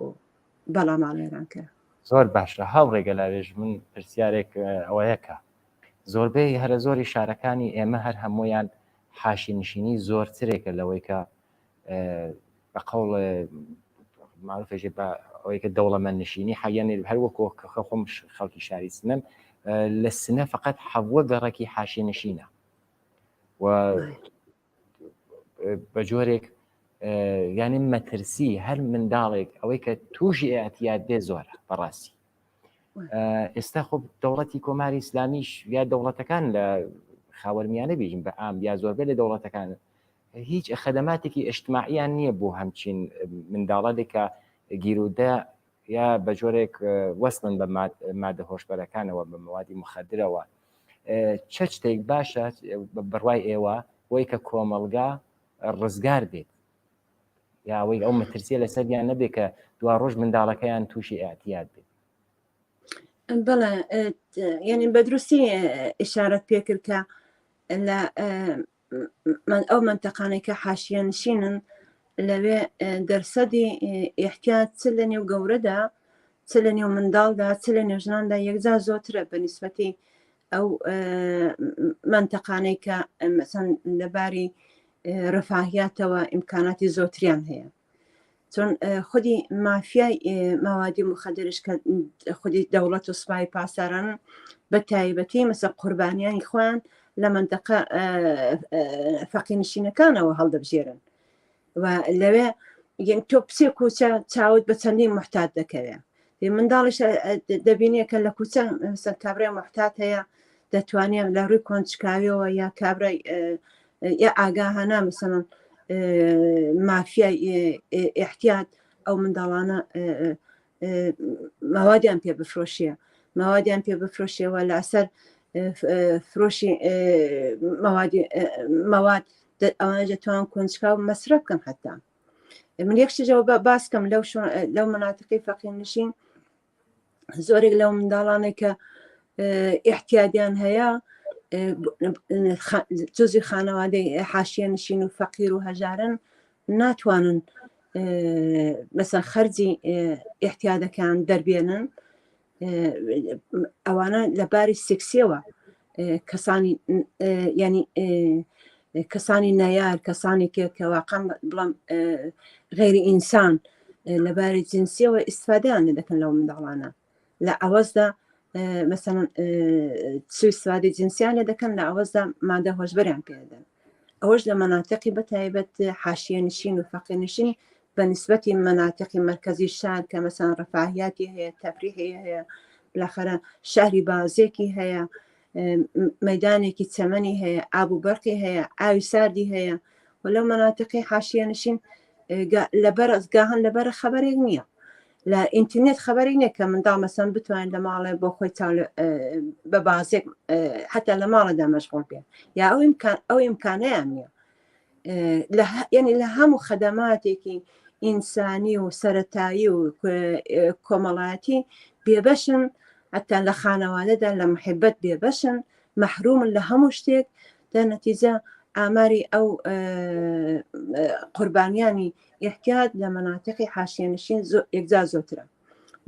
بەڵا ماڵوێران کرا. زۆر باشە هاوڕێ گەلاوێژ من پرسیارێک ئەوەیە کە زۆربەی هەرە زۆری شارەکانی ئێمە هەر هەمویان حاشی نشینی زۆرترێکە لەوەی کە بە قەوڵ معروفێژێ بە ئەوەی کە دەوڵەمەند نشینی حەیەنێ هەر وەکۆ کە خۆم خەڵکی شاری سنەم لە سنە فقط حەوە گەڕەکی حاشی نشینە و بە جۆرێک یعنی مەترسی هەر منداڵێک ئەوەی کە تووشی ئاعتیاد بێ زۆرە بەڕاستی ئێستا خۆ دەوڵەتی کۆماری ئیسلامیش یا دەوڵەتەکان لە خاوەرمیانە بیژین بە ئام یا زۆربەی لە دەوڵەتەکان هیچ خەدەماتێکی ئیجتماعیان نییە بۆ هەمچین منداڵەێکە گیرودە یا بە جۆرێک وەسڵن بە مادە هۆشبەرەکانەوە بە مەوادی مخدرەوە چ شتێک باشە بڕوای ئێوە بۆی کە کۆمەڵگا ڕزگار بێت یا ئەوەی ئەو مەترسیە لەسەریان نەبێت کە دوا ڕۆژ منداڵەکەیان تووشی ئاعتیاد بێت. بەڵێ یعنی بە دروستی ئشارەت پێکرد کە لە ئەو منتەقانەی کە حاشیە نشینن لەوێ دەرسەدی احتیاط چ لە نێو گەورەدا چ لە نێو منداڵدا چ لە نێو ژناندا یەکجار زۆرترە بە نیسبەتی ئەو منتەقانەی کە مەسەن لەباری ڕفاهیاتەوە ئیمکاناتی زۆتریان هەیە چۆن خودی مافیای ماوادی مخدرش کە خودی دەوڵەت و سوپای پاسداران بە تایبەتی مەسە قوربانیانی خۆیان لە منتەقە فەقینشینەکانەوە هەڵدەبژێرن و لەوێ تۆ بچێ کوچە چاوت بە چەندین محتاج دەکەوێ منداڵیش دەبینێ کە لە کوچە مەسەن کابرای محتاج هەیە دەتوانێت لە ڕووی کۆنچکاویەوە یا کابرای یا ئاگاهانە مەسەڵەن مافیای احتیاط ئەو منداڵانە ماوادیان پێ بفرۆشیە ماوادیان پێ بفرۆشیەوە لەسەر فرۆشی مەوادی مەواد ئەوانە دەتوان کۆنچکا و مەسرەف بکەن حتا من یەک شتەوە باسکەم لەو لەو مناتقی فەقیر نشین زۆرێک لەو منداڵانێک کە احتیادیان هەیە جزی خانەوادەی حاشیە نشین و فەقیر و هەژارن ناتوانن مەسەن خەرجی احتیادەکان دەربێنن ئەوانە لە باری سێکسیەوە کەسانی ینی کەسانی نەیار کەسانی کە کەواقع بڵم غێری ئینسان لەباری جنسیەوە ئیسفادەیان لێ دەکەن لەو منداڵانە لە ئەوەزدا مەسەن سوی سوادی جنسیان لێ دەکەن لە ئەوەزدا مادە هۆشبەریان پێدەن ئەوەش لە مەناتقی بە تایبەت حاشیە نشین و فەقیر نشین بە نسبەتی مەناتقی مەرکەزی شار کە مەسەن ڕەفاهیاتی هەیە تەفریحی هەیە بلاخەرە شاری بازێکی هەیە مەدانێکی چەمەنی هەیە ئاب و بەرقی هەیە ئاوی ساردی هەیە و لەو مەناتقی حاشیە نشین لەبەر گاهن لەبەر خەبەرێک نییە لە ئینترنێت خەبەرێک نییە کە منداڵ مەسەن بتوانێت لە ماڵێ بۆ خۆی چاو بە بازێک حتا لە ماڵەدا مەشغول بێ یا ئەو ئیمکان ئەو ئیمکانەیان نییە یعنی لە هەموو خەدەماتێکی ئینسانی و سەتایی و کۆمەڵایەتی بێبەشن حتا لە خانەوادەدا لە محبەت بێبەشن مەحرومن لە هەموو شتێک دە نەتیجە ئاماری ئەو قوربانیانی احتیاط لە مەناتیقی حاشیەنشین یەکجار زۆترە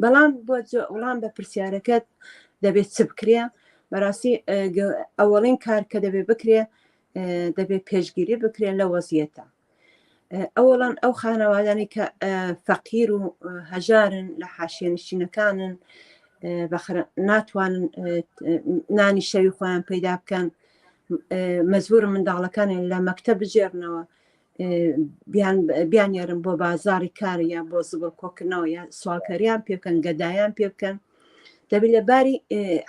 بەڵام بۆ وڵام بە پرسیارەکەت دەبێت چ بکرێ بەڕاستی ئەوەڵین کار کە دەبێت بکرێ دەبێت پێشگیری بکرێن لە وەزیەتە ئەوەڵان ئەو خانەوادانی کە فەقیر و هەژارن لە حاشیەنشینەکانن ناتوانن نانی شەوی خۆیان پەیدا بکەن مەزبور منداڵەکانیان لە مەکتە بژێرنەوە بیانێرن بۆ بازاری کار یا بۆ زبڵ کۆکردنەوە یا سوالکەریان پێ بکەن گەدایان پێ بکەن دەبێت لە باری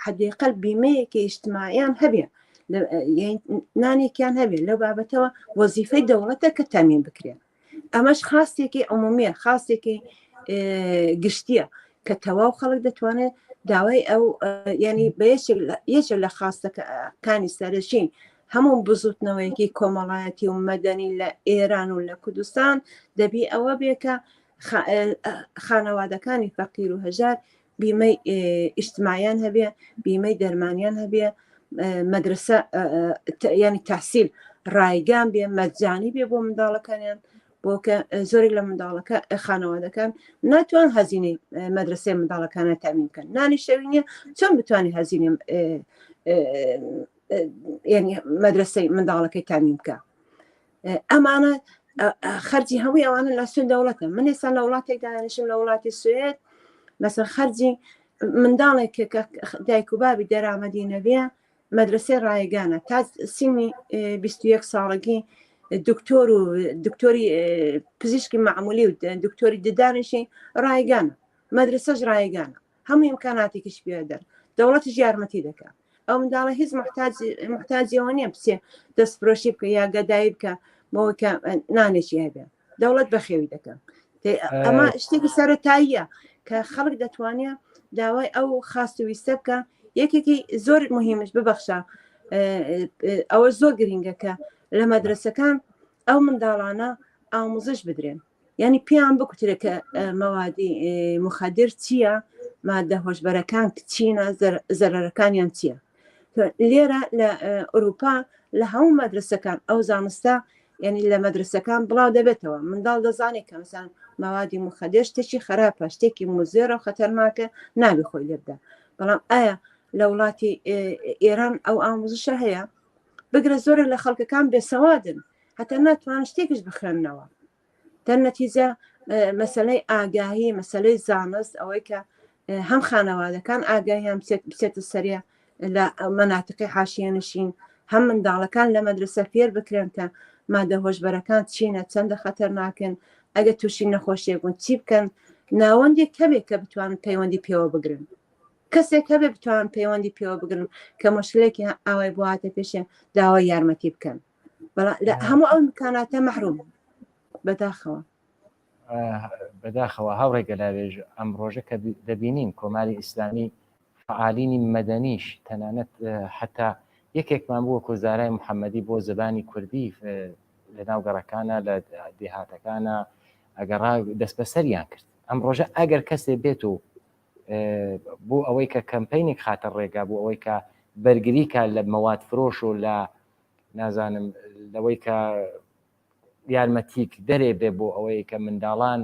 حەدیقەل بیمەیەکی ئیجتماعیان هەبێ نانێکیان هەبێت لەو بابەتەوە وەزیفەی دەوڵەتە کە تامین بکرێن ئەمەش خاستێکی عمومیە خاستێکی گشتیە کە تەواو خەڵک دەتوانێت داوای ئەو ینی بە یەکێک لە خاستەکانی سەرەشین هەموو بزوتنەوەیەکی کۆمەڵایەتی و مەدەنی لە ئێران و لە کوردستان دەبی ئەوە بێ کە خانەوادەکانی فەقیر و هەژار بیمەی ئیجتماعیان هەبێ بیمەی دەرمانیان هەبێ مەدرسە ینی تحصیل ڕایگان بێ مەجانی بێ بۆ منداڵەکانیان بۆ کە زۆرێک لە منداڵەکە خانەوادەکان ناتوان هەزینەی مەدرسەی منداڵەکانە تامین بکەن نانی شەوی نیە چۆن بتوانانی هەزینە یعنی مەدرسەی منداڵەکەی تامین بکە ئەمانە خەرجی هەمووی ئەوانە لە سوێن دەوڵەتە من ئێستا لە وڵاتێک دانیشم لە وڵاتی سوێد مەسەر خەرجی منداڵێک کە دایک و بابی دەرامەدی نەبێ مەدرسەی ڕایگانە تا سینی 21 ساڵگی دکتۆر و دکتۆری پزیشکی معمولی و دکتۆری ددانشی ڕایگانە مەدرسەش ڕایگانە هەموو ئیمکاناتێکیش پێدەن دەوڵەتیش یارمەتی دەکات ئەو منداڵە هیچ محتاجیەوە نییە بچێ دەستفرۆشی بکە یا گەدایی بکە بۆ کە نانێکی هەبێ دەوڵەت بەخێوی دەکەن ئەمە شتێکی سەرەتاییە کە خەڵک دەتوانێت داوای ئەو خاست و ویستە بکە یەکێکی زۆر مهمش ببەخشە ئەوە زۆر گرنگە کە لە مەدرسەکان ئەو منداڵانە ئاموزش بدرێن یعنی پێیان بکوترێت کە مەوادی مخدر چییە؟ مادە هۆشبەرەکان چینە زەرەرەکانیان چییە لێرە لە ئەوروپا لە هەموو مەدرسەکان ئەو زانستە یعنی لە مەدرسەکان بڵاو دەبێتەوە منداڵ دەزانێت کە مەسان مەوادی مخدر شتێکی خراپە شتێکی مزێرە و خەتەرناکە نابێ خۆی لێبدا بەڵام ئایا لە وڵاتی ئێران ئەو ئاموزشە هەیە بگرە زۆرە لە خەڵکەکان بێسەوادن هەتا ناتوان شتێکش بخوێننەوە دەرنەتیجە مەسلەی ئاگاهی مەسلەی زانست ئەوەی کە هەم خانەوادەکان ئاگاهیان بچێتە سەریە لە مەناتقی حاشیە نشین هەم منداڵەکان لە مەدرسە فێر بکرێن کە مادە هۆشبەرەکان چینە چەندە خەتەرناکن ئەگە تووشی نەخۆشیێک بوون چی بکەن ناوەندێک هەبێت کە بتوانن پەیوەندی پێوە بگرن کەسێک هەبێ بتوان پەیوەندی پێوە بگرن کە مشکلێکی ئاوای بۆ هاتە پێشێ داوای یارمەتی بکەن بەڵام لە هەموو ئەو امکاناتە مەحروم بەداخەوە. بەداخەوە هاوڕێ گەلاوێژ ئەم ڕۆژە کە دەبینین کۆماری ئیسلامی فعالینی مەدەنیش تەنانەت حتا یەکێکمان بووە کۆزارای محەممەدی بۆ زبانی کوردی لە ناو گەڕەکانە لە دێهاتەکانە ئەگەڕا دەستبەسەریان کرد ئەم ڕۆژە ئەگەر کەسێ بێت و بۆ ئەوەی کە کەمپینێک خاتە ڕێگا بۆ ئەوەی کە بەرگری کە لە مەواد فرۆش و لە نازانم لەوەی کە یارمەتیک دەرێ بێ بۆ ئەوەی کە منداڵان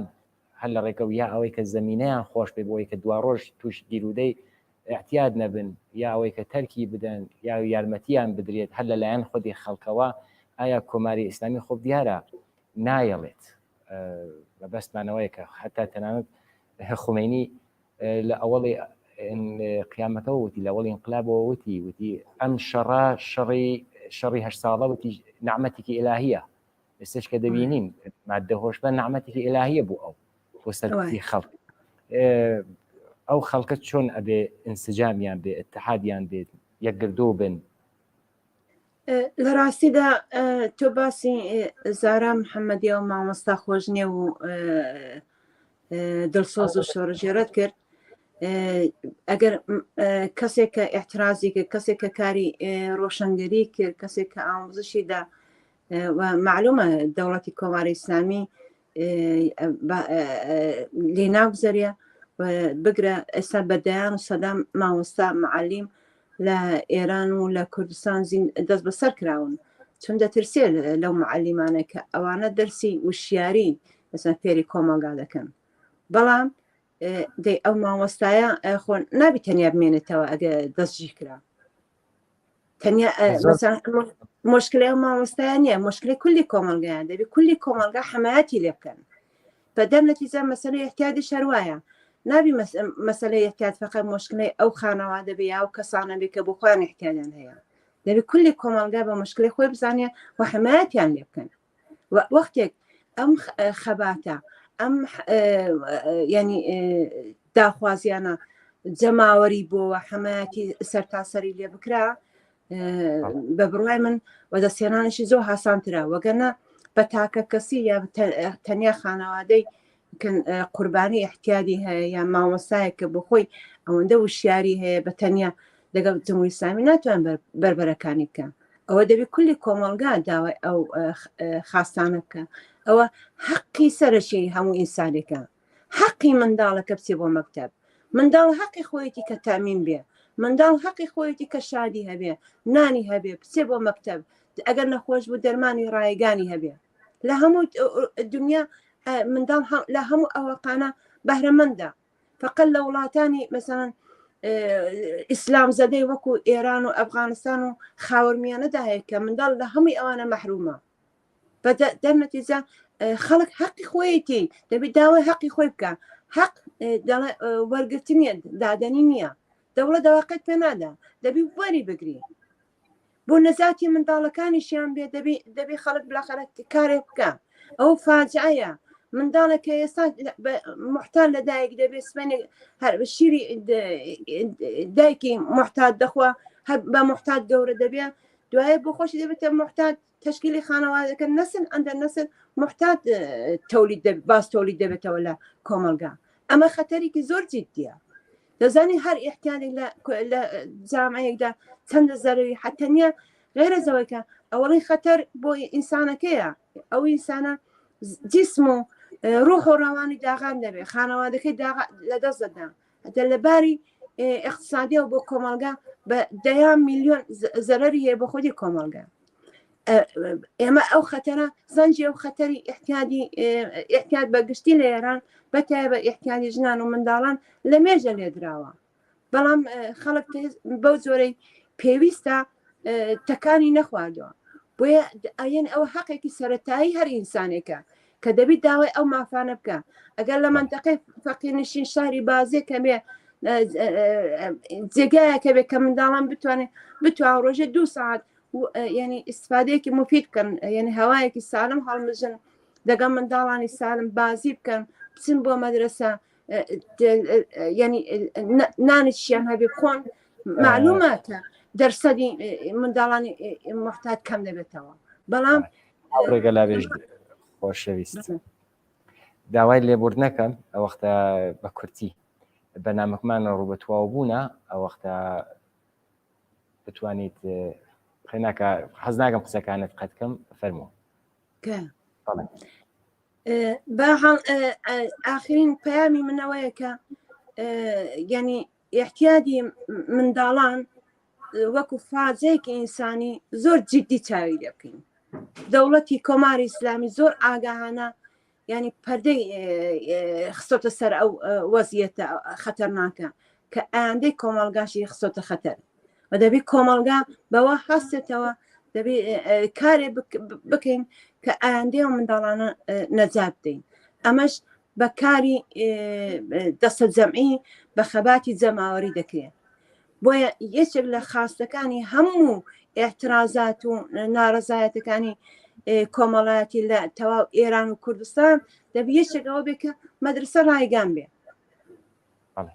هەر لە ڕێگە و یا ئەوەی کە زمینەیان خۆش بێ بۆی کە دواڕۆژ توش گیرودەی اعتیاد نەبن یا ئەوەی کە تەرکی بدەن یا یارمەتیان بدرێت هەر لەلایەن خودی خەڵکەوە ئایا کۆماری ئیسلامی خۆ دیارە نایەڵێت مەبەستمانەوەیە کە حتا تەنانەت خومەینی لە ئەوەڵی قیامەتەوە وتی لە ئەوەڵی ئینقلابەوە وتی وتی ئەم شەڕە شەڕی شەڕی هەشت ساڵە وتی نعمەتێکی ئیلاهیە ئێستش کە دەبینین مادە هۆشبەر نعمەتێکی ئیلاهیە بۆ ئەو بۆ سەرکوتی خەڵک ئەو خەڵکە چۆن ئەبێ ئینسجامیان بێ اتحادیان بێت یەکگردوو بن لە ڕاستیدا تۆ باسی زارا محەممەدی و مامۆستا خۆشنێ و دڵسۆز و شۆڕژێرت کرد ئەگەر کەسێک کە احترازی کرد کەسێک کە کاری ڕۆشنگەری کرد کەسێک کە ئاموزشی دا و معلومە دەوڵەتی کۆماری ئیسلامی لێ ناگوزەرێ بگرە ئێستا بە دەیان و سەدام مامۆستا معلیم لە ئێران و لە کوردستان دەست بەسەر کراون چون دەترسێ لەو معلیمانە کە ئەوانە دەرسی وشیاری مەسەن فێری کۆمەڵگا دەکەن بەڵام دەی ئەو مامۆستایە خۆ نابی تەنیا بمێنێتەوە ئەگە دەستگیر کرا تەنیا مشکلی ئەو مامۆستایە نییە مشکلی کولی کۆمەلگایان دەبی کولی کۆمەلگا حمایەتی لێ بکەن بەدەم نەتیجە مەسەلەی احتیادی شەروایە نابی مەسەلەی احتیاد فقط مشکلی ئەو خانەوادە بێ یا ئەو کەسانە بێ کە بۆ خۆیان احتیادیان هەیە دەبی کولی کۆمەلگا بە مشکلی خۆی بزانێ و حمایەتیان لێ بکەن وەختێک ئەم خەباتە ئەم ینی داخوازیانە جەماوەری بۆوە حەمایەتی سەرتاسەری لێ بکرا بە بڕای من وەدەستێنانیشی زۆر هاسانترە وەگەنە بە تاکە کەسی یا تەنیا خانەوادەی قوربانی احتیادی هەیە یا مامۆستایەک کە بۆ خۆی ئەوەندە وشیاری هەیە بە تەنیا لەگەڵ جمهوری ئیسلامی ناتوان بەربەرەکانی بکە ئەوە دەبێت کولی کۆمەڵگا داوای ئەو خاستانە بکە ئەوە حەقی سەرەکی هەموو ئینسانێکە حەقی منداڵەکە بچێ بۆ مەکتەب منداڵ حەقی خۆیەتی کە تامین بێ منداڵ حەقی خۆیەتی کە شادی هەبێ نانی هەبێ بچێ بۆ مەکتەب ئەگەر نەخۆش بوو دەرمانی ڕایگانی هەبێ لە هەموو دنیا منداڵ لە هەموو ئەوەقانە بەهرەمەندە فقط لە وڵاتانی مەسەن ئیسلام زەدەی وەکو ئێران و ئەفغانستان و خاوەرمیانەدا هەیە کە منداڵ لە هەمووی ئەوانە مەحرومە دەرنەتیجە خەڵک حەقی خۆیەتی دەبێت داوای حەقی خۆی بکە حەق وەرگرتنیە دادەنی نییە دەوڵەت دەواقعت پێ نادا دەبی وەری بگری بۆ نەجاتی منداڵەکانیشیان بێ دەبی دەبی خەڵک بلاخەرە کارێک بکە ئەو فاجعەیە منداڵێک کە ئێستا محتال لە دایک دەبێ سمێنێ هەر شیری دایکی محتاد دەخوا هەر بە محتاد گەورە دەبێ دوایە بۆ خۆشی دەبێتە محتاد تشکیلی خانەوادەکە نەسل ئەندە نەسل محتاد تولید باز تولید دەبێتەوە لە کۆمەلگا ئەمە خەتەرێکی زۆر جدیە دەزانی هەر احتیادێک لە جامعەیەکدا چەندە زەرری حتە نییە غێرە زەوەکە ئەوەڵی خەتەر بۆ ئینسانەکەیە ئەو ئینسانە جسم و ڕوح و ڕەوانی داغان دەبێت خانەوادەکەی داغ لە دەست دەدا. هەتا لە باری ئیقتسادیەوە بۆ کۆمەڵگا بە دەیان میلیۆن زەرەری هەیە بۆ خودی کۆمەڵگا. ئێمە ئەو خەتەرە زەنجی ئەو خەتەری احتیادی احتیاد بە گشتی لە ئێران بە تایبەت احتیادی ژنان و منداڵان لە مێژە لێدراوە بەڵام خەڵک بەو جۆرەی پێویستە تەکانی نەخواردووە بۆیە ئەیەن ئەوە حەقێکی سەتایی هەر ئینسانێکە کە دەبی داوای ئەو مافانە بکە ئەگەر لە منتەقەی فەقیرنشین شاری بازێ کەمێ جێگایەکە بێ کە منداڵان بتوانێت بتوان ڕۆژێ دو ساعت ینی ئیسفادەیەکی مفید بکەن یعنی هەوایەکی سالم هەڵمژن دەگەڵ منداڵانی سالم بازی بکەن بچن بۆ مەدرسە ینی نانیشیان هەبێ بخۆن معلومە کە دەرسەدی منداڵانی محتاج کەم دەبێتەوە بەڵام ڕێگە لاوێژ خۆشەویست داوای لێبوردنەکەم ئەوەختە بە کورتی بەنامەکمان ڕوو بە تواو بوونە ئەوەختە بتوانیت خێناکە حەز ناکەم قسەکانت قەتکەم فەرموو ئاخرین پەیامی منەوەیە کە ینی احتیادی منداڵان وەکو فاجەیەکی ئینسانی زۆر جدی چاوی لێ بکەین دەوڵەتی کۆماری ئیسلامی زۆر ئاگاهانە ینی پەردەی خستۆتە سەر ئەو وەزیەتە خەتەرناکە کە ئایندەی کۆمەڵگاشی خستۆتە خەتەر و دەبی کۆمەڵگا بەوە هەستێتەوە دەبی کارێ بکەین کە ئایندەی و منداڵانە نەجات بدەین ئەمەش بە کاری دەستە جەمعی بە خەباتی جەماوەری دەکرێت بۆیە یەکێک لە خاستەکانی هەموو احترازات و ناڕەزایەتەکانی کۆمەڵایەتی لە تەواو ئێران و کوردستان دەبی یەکێکەوە بێ کە مەدرسە ڕایگان بێ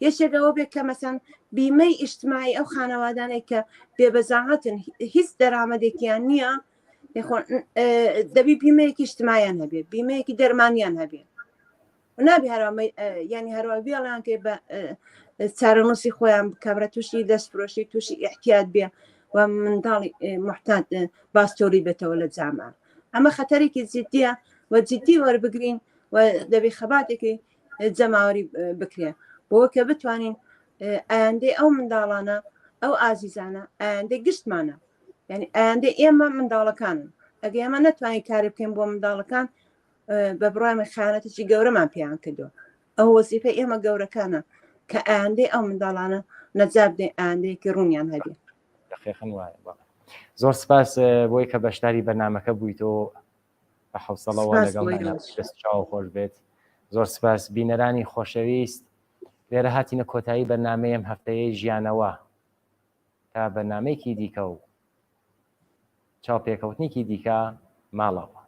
یەکێکەوە بێ کە مەسەن بیمەی ئیجتماعی ئەو خانەوادانێک کە بێبەزاهاتن هیچ دەرامەتێکیان نییە دەبی بیمەیەکی ئیجتماعیان هەبێ بیمەیەکی دەرمانیان هەبێ نابێ هەروا ینی هەروە وێڵیان کەی بە چارەنووسی خۆیان کابرا تووشی دەستفرۆشی تووشی احتیاط بێ و منداڵی محتاج باستۆری بێتەوە لە جامە ئەمە خەتەرێکی جدیە و جدی وەربگرین و دەبی خەباتێکی جەماوەری بکرێ بۆ کە بتوانین ئایندەی ئەو منداڵانە ئەو ئازیزانە ئایندەی گشتمانە یعنی ئایندەی ئێمە منداڵەکانن ئەگە ئێمە نەتوانین کاری بکەین بۆ منداڵەکان بە بڕای من خیانەتێکی گەورەمان پێیان کردو ئەو وەزیفە ئێمە گەورەکانە کە ئایندەی ئەو منداڵانە نەجات بدەین ئایندەیەکی ڕوونیان هەبێ دقیقا وایە بەڵێ. زۆر سپاس بۆی کە بەشداری بەرنامەکە بوویتەوە بە حەوسەڵەوە سپاس لەگەڵ بۆ مانا ئێوەش. دەست چاو خۆش بێت زۆر سپاس بینەرانی خۆشەویست لێرە هاتینە کۆتایی بەرنامەی ئەم هەفتەیەی ژیانەوە تا بەرنامەیەکی دیکە و چاوپێکەوتنێکی دیکە ماڵەوە.